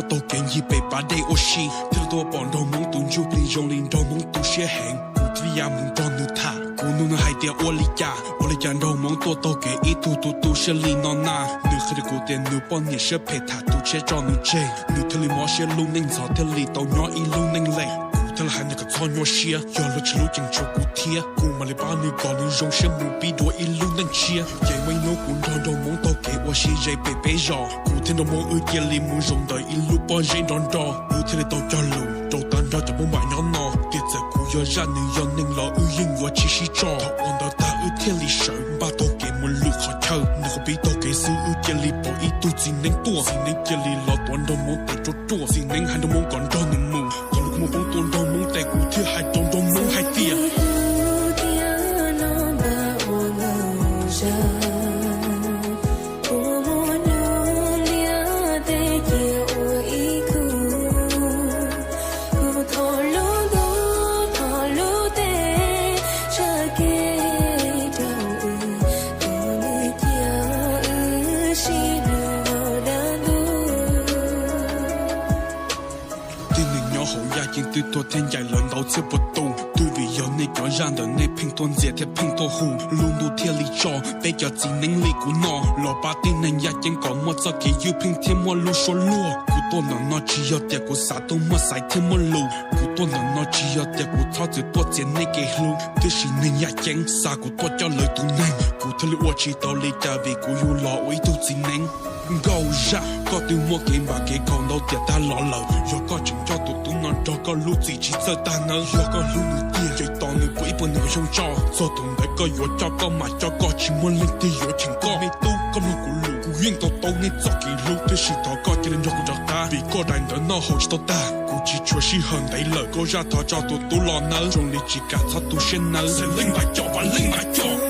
Taug kev ncig pem pas dej ua si thiaj li tuaj pom nraug hmoob tus ntsuj plig zoo li nraug hmoob tu siab heev. Kuv thiaj li ya mus nrog nws tham, kuv nug nws hais tias ua li cas, ua li cas nraug hmoob tuaj taug kev ib tug tu tu siab li no na. Nws qhia rau kuv tias nws poj niam siab phem tham tus tshiab tso nws tseg, nws thiaj li mob siab lub neej ntxhov thiaj li tau nyob ib lub neej lem. Kuv thiaj li hais nws kom txhob nyuaj siab, yog luag tsis hlub ceev tshuav kuv thiab, kuv mam li pab nws kom nws zoo siab mus pib dua ib lub neej tshiab. Ces muaj ib hnub kuv nrog nraug hmoob taug kev ua si ze pem peb zos, kuv thiab nraug hmoob wb cia li mus zaum ntawm ib lub pob zeb nrov nrov, wb thiaj li tau cog lus rau tag nrho cov Hmoob Npam nyob no tias txawm kuv yog zaj nws yog neeg los wb yeej yuav tsis sib tso. Thaum uas ntawd tag wb thiaj li sawv npaj taug kev mus lwm qhov chaw. Nws qhov pib taug kev xwb wb cia li pom ib tug txiv neeb tuaj, txiv neeb cia li los tuav nraug hmoob tes ruaj ruaj. Txiv neeb hais nraug hmoob kom nrog nws mus, thaum lub kuv muaj poob tuaj nraug hmoob tes kuv thiaj hais rau nraug hmoob hais tias Tib neeg nyob hauv yaj ceeb twb tuag thiab ncaim lawv ntau txhiab puas tus. Twb vim yog nej cov zaj ntawm nej pheej tuaj ntxias thiab pheej tuaj hu, lub ntuj thiaj li tso peb cov txiv neeb li kuv no los pab tib neeg yaj ceeb kom muaj txoj kev ywj pheej thiab muaj lub suab luag. Kuv tuaj ntawm no tsis yog tias kuv xav tuaj muaj xaiv thiab muaj lus, kuv tuaj ntawm no tsis yog tias kuv txhob txwm tuaj txiav nej kev hlub, tiam sis neeg yaj ceeb xa kuv tuaj coj lawv tus neeg, kuv thiaj li ua tsis tau li cas vim kuv yug los ua ib tug txiv neeb. Nkauj Zaj, koj twb muaj kev npam kev khaum ntau tiam tag los lawm, yog koj tseem coj tus tub no nrog koj lub txim tsis txawj tag nawb. Yog koj hlub nws tiag ces tos nws puv ib puas nees nkaum xyoo tso, txog thaum ntawd koj yuav coj koj mam coj, koj tsis muaj leej twg yuav cheem koj. Me tub, koj mloog kuv lus, kuv yeej to taub nej txoj kev hlub, tiam sis thov koj cia li nrog kuv rov qab, vim koj daim ntawv noj haus tsis tau tag, kuv tsis tshuav sij hawm ntev lawm. Nkauj Zaj, thov tso tus tub los nawb, zoo li tsis kam txhob tu siab nawb. Leej npam coj, leej npam coj.